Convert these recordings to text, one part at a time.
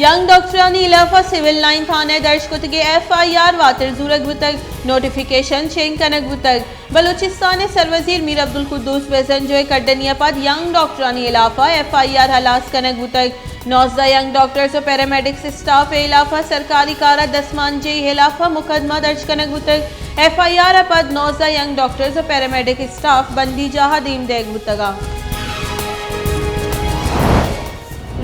ینگ ڈاکٹرانی ہلاف ءَ سول لائن تھانہ ءَ درج کتگیں ایف آئی آر واتر زورگ بوتگ، نوٹیفکیشن چنگ کنگ بوتگ۔ بلوچستان ءِ سروزیر میر عبدالقدوس بزنجو ءِ کڈنی ءَ پد ینگ ڈاکٹرانی ہلاف ءَ ایف آئی آر ہلاس کنگ بوتگ۔ نوزدہ ینگ ڈاکٹرز ءُ پیرامیڈکس اسٹاف ءِ ہلاف ءَ سرکاری کار ءَ دست مانجنی ہلاف ءَ مقدمہ درج کنگ بوتگ۔ ایف آئی آر ءَ پد نوزدہ ینگ ڈاکٹرز ءُ پیرامیڈک اسٹاف بندی جاہ ءَ دیم دئیگ بوتگ اَنت۔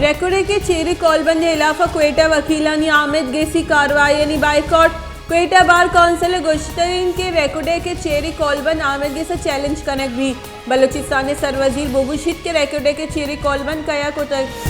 ریکوڈک ءِ چیری کولبند ءِ ہلاف ءَ کوئٹہ ءِ وکیلانی آمید گسی کاروائیانی بائیکاٹ۔ کوئٹہ بار کونسل ءَ گوشتگ اِنت کہ ریکوڈک ءِ چیری کولبند آمید گس ءَ چیلنج کنگ بیت۔ بلوچستان ءِ سروزیر بگوشیت کہ ریکوڈک ءِ چیری کولبند کیا کتگ۔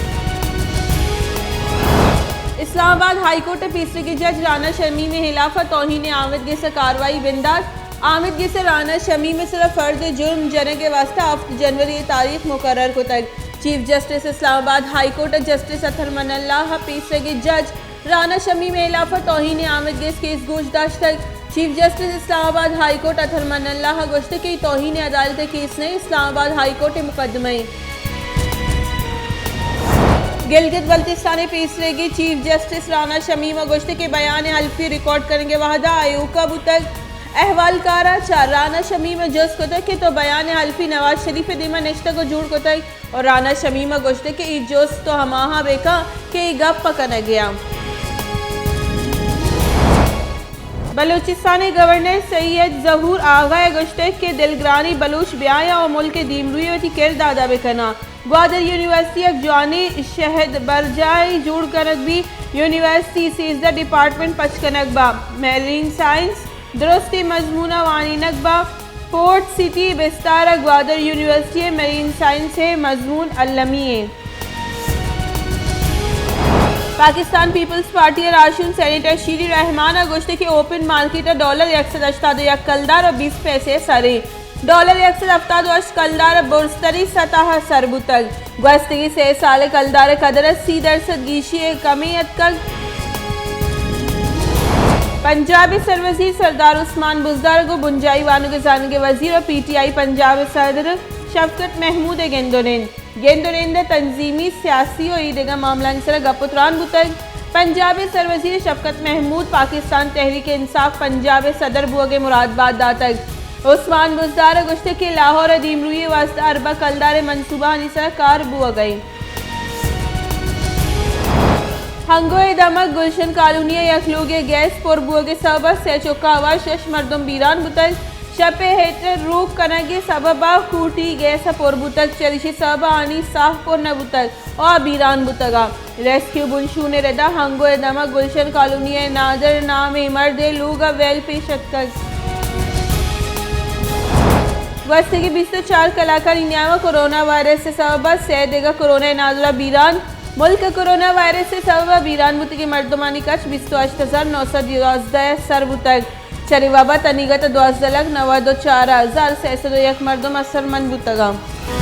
اسلام آباد ہائی کورٹ ءِ پیسریگیں جج رانا شمیم ءِ ہلاف ءَ توہین آمید گس ءِ کاروائی بندات۔ آمید گس ءَ رانا شمیم ءِ سرا فرد جرم جنگ ءِ واستہ ہفت جنوری ءِ تاریخ مقرر کتگ۔ چیف جسٹس اسلام آباد ہائی کورٹ ءِ جسٹس اطہر من اللہ ءِ پیسریگیں جج رانا شمیم ءِ ہلاف ءَ توہین آمید گس کیس گوش داشتگ۔ چیف جسٹس اسلام آباد ہائی کورٹ اطہر من اللہ ءَ گوشتگ کہ اے توہین عدالت ءِ کیس نہ اِنت، اسلام آباد ہائی کورٹ ءِ مقدمہ اِنت۔ گلگت بلتستان ءِ پیسریگیں چیف جسٹس رانا شمیم ءَ گوشتگ کہ بیان حلفی ریکارڈ کنگ ءِ وہد ءَ ایوکا بوتگ۔ احوالکار ءَ چہ رانا شمیم ءَ جست کتگ کہ تو بیان حلفی نواز شریف ءِ دیم ءَ نشتگ ءُ جوڑ کتگ؟ ءُ رانا شمیم ءَ گوشتگ کہ اے جست تو ہماہاں بہ کن کہ اے گپ ءَ کنگ ءَ آں۔ بلوچستان ءِ گورنر سید ظہور آغا ءَ گوشتگ کہ دلگرانی بلوچ بیایاں ءُ ملک ءِ دیمروئی ءَ وتی کرد ءَ ادا بہ کناں۔ گوادر یونیورسٹی یک جوانیں شہد برجاہے جوڑ کنگ بیت۔ یونیورسٹی ءَ سیزدہ ڈیپارٹمنٹ پچ کنگ باں۔ میرین سائنس، درستیں مضمون ءَ وانینگ باں۔ پورٹ سٹی ءِ بستار ءَ گوادر یونیورسٹی ءِ میرین سائنس ءِ مضمون المی اِنت۔ پاکستان پیپلز پارٹی ءِ راہشون سینیٹر شیری رحمان ءَ گوشتگ کہ اوپن مارکیٹ ءَ ڈالر یک سد ہشتاد ءُ یک کلدار ءُ بیست پیسے ءِ سر اِنت۔ ڈالر یک سد ہفتاد ءُ ہشت کلدار ءِ برزتریں سطح ءَ سر بوتگ۔ گوستگیں سئے سال ءَ کلدار ءِ قدر ءَ سی درسد گیشی ءِ کمی اتکگ۔ پنجاب ءِ سروزیر سردار عثمان بزدار ءَ گوں بنجاہی وانگ ءُ زانگ ءِ وزیر ءُ پی ٹی آئی پنجاب ءِ صدر شفقت محمود ءِ گند ءُ نند، گند ءُ نند ءَ تنظیمی، سیاسی ءُ اے دگہ معاملہانی سرا گپ ءُ تران بوتگ۔ پنجاب ءِ سروزیر شفقت محمود پاکستان تحریک انصاف پنجاب ءِ صدر بوگ ءِ مراد بات داتگ۔ عثمان بزدار ءَ گوشتگ کہ لاہور ءِ دیمروئی ءِ واستہ ارباں کلدار ءِ منصوبہانی سرا کار بوگ ءَ اِنت۔ ہنگو ءِ دمگ گلشن کالونی ءِ یک لوگے ءَ گیس پر بوگ ءِ سبب ءَ سئے چکاں ہوار شش مردم بیران بوتگ۔ شپ ءِ ہیٹر روک کنگ ءِ سبب ءَ کوٹی گیس ءَ پر بوتگ، چریشی ءِ سبب ءَ آنی ساہ پر نہ بوتگ ءُ آ بیران بوتگ اَنت۔ ریسکیو بنشون ءِ رد ءَ ہنگو ءِ دمگ گلشن کالونی ءِ نادر نامیں مردے ءِ لوگ ءَ ویل پیش اتکگ۔ گوستگیں بیست ءُ چار کلاکانی نیام ءَ کرونا وائرس ءِ سبب ءَ سئے دگہ کرونا ءِ نادراہ بیران۔ ملک ءَ کرونا وائرس ءِ سبب ءَ بیران بوتگیں مردمانی کچ بیست ءُ ہشت ہزار نو سد یازدہ ءَ سر بوتگ۔ چرے وبا ءَ تنیگت ءَ دوازدہ لکھ نود ءُ چار ہزار سئے سد ءُ یک مردم اثرمند بوتگ اَنت۔